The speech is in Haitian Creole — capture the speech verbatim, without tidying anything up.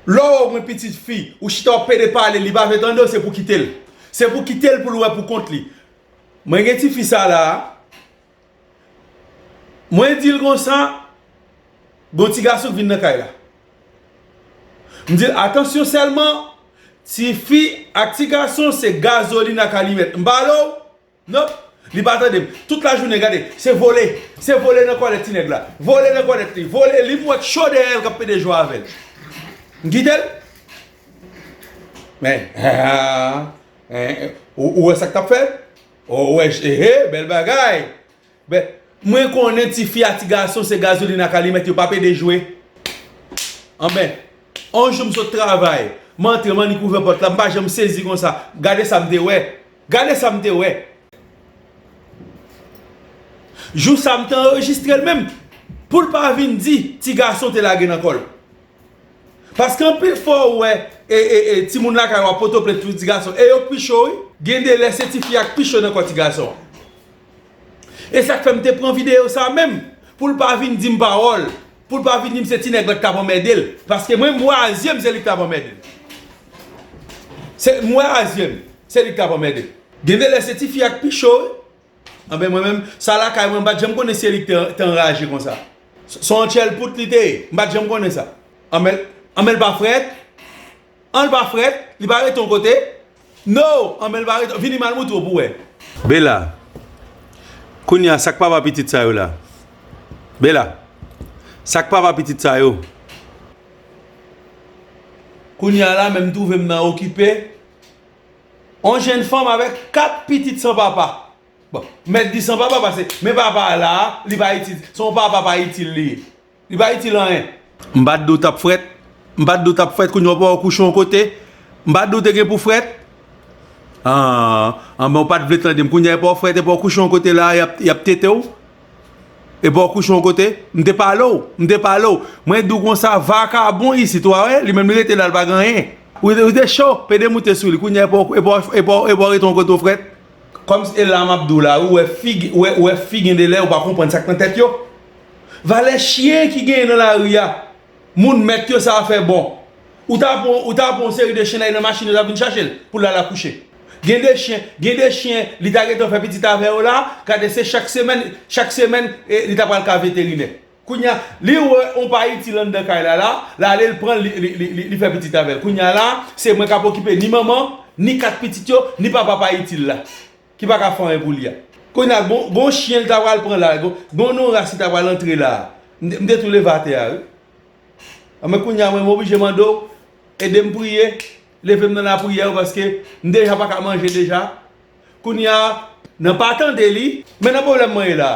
Lè w wè yon pitit fi, ou chita w ap pede pale, li pa vle tande w, se pou kite l. Se pou kite l pou l wè pou kont li. Mwen gen tifi sa la a. Mwen di l konsa, gon ti gason k vin nan kay la. M di l, atansyon sèlman, tifi ak ti gason se gazolin ak alimèt. M pale w, non, li pa tande m. Tout lajounen, gade, se vole, se vole nan kòlèt ti nèg la. Vole nan kòlèt li, vole, li m wè k cho dèyè l k ap pede jwe avè l. M kite l. Men, ou, ou wè sa k t ap fèt? Ou wè, ehe, bèl bagay. Ben, mwen konnen tifi a ti gason se gazolin ak alimèt, yo p ap ede jwe. Anben, yon jou m sot travay, m antre, m annik ouvè pòt la, m pa janm sezi konsa. Gade sa m te wè. Gade sa m te wè. Jou sa m te anrejistre l menm, pou l pa vin di ti gason te lage nan kò l. Paske anpil fwa ou wè e, e, e, timoun lakay ou ap pote plent pou ti gason. E yo k pi cho, wi. Gen de lè se tifi a k pi cho nan kò ti gason an. E sa k fè m te pran videyo sa menm, pou l pa vin di m pawòl, pou l pa vin di m se ti nèg la k t ap anmède l. Paske mwen, m wè a zye m se li k t ap anmède l. Se, m wè a zye m, se li k t ap anmède l. Gen de lè se tifi a k pi cho, wi. Anben, mwen menm, sa lakay mwen, m pa t janm konnen se li k te, te anraje konsa. S-, se yon tchèlpout li te ye, m pa t janm konnen sa. Anben, anben l pa frèt, an l pa frèt, li pa rete yon kote. No, anben l pa rete, vini m al moutre w pou w wè. Bela, kounye a, sa k papa pitit sa yo la? Bela, sa k papa pitit sa yo? Kounye a la, menm twouve m nan okipe, yon jenn fanm avèk kat pitit san papa. Bon, m mèt di san papa, paske men papa a la, li pa itil, se yon papa pa itil li ye. Li pa itil anyen. M pa t di w t ap frèt. M pa t di w t ap frèt, kounye a w pa w kouche yon kote. M pa t di w te gen pou frèt. Ah, ah, men w pa t vle tande m. Kounye a, e pa w frèt, e pa w kouche yon kote la, y ap, y ap tete w. E pa w kouche yon kote. M te pale w. M te pale w. Mwen di w konsa, vakabon isit, w a wè, li menm li rete la, l pa gen anyen. Ou te, ou te cho, pede moute sou li. Kounye a, e pa w, e pa w, e pa w, e pa w rete yon kote w frèt. Kòm e la m ap di w la, ou wè fi, ou wè, ou wè fi gen de lè, ou pa konprann sa k nan tèt yo. Valè chen ki genyen nan lari a, moun mèt yo sa fè bon. Ou ta pran, ou ta pran yon seri de chen la nan machin yo ta vin chache l pou l al akouche. Gen de chen, gen de chen, li ta gentan fè pitit avè yo la, gade se chak semèn, chak semèn, e, li ta pral ka veterinè. Kounye a, li wè yon pa itil anndan kay la, la, l ale l pran l, li, li, li, li, li fè pitit avè l. Kounye a la, se mwen k ap okipe ni manman, ni kat pitit yo, ni papa pa itil la, ki pa ka fè anyen pou li a. Kounye a, gon, gon chen li ta pral pran la, gon, gon non ras li ta pral antre la. M te, m te tou leve atè a, wi. Anben kounye a, mwen, m oblije mande w, ede m priye, leve m nan lapriyè, wi, paske m deja pa ka manje deja. Kounye a, nan pa tande li, men nan pwoblèm mwen ye la.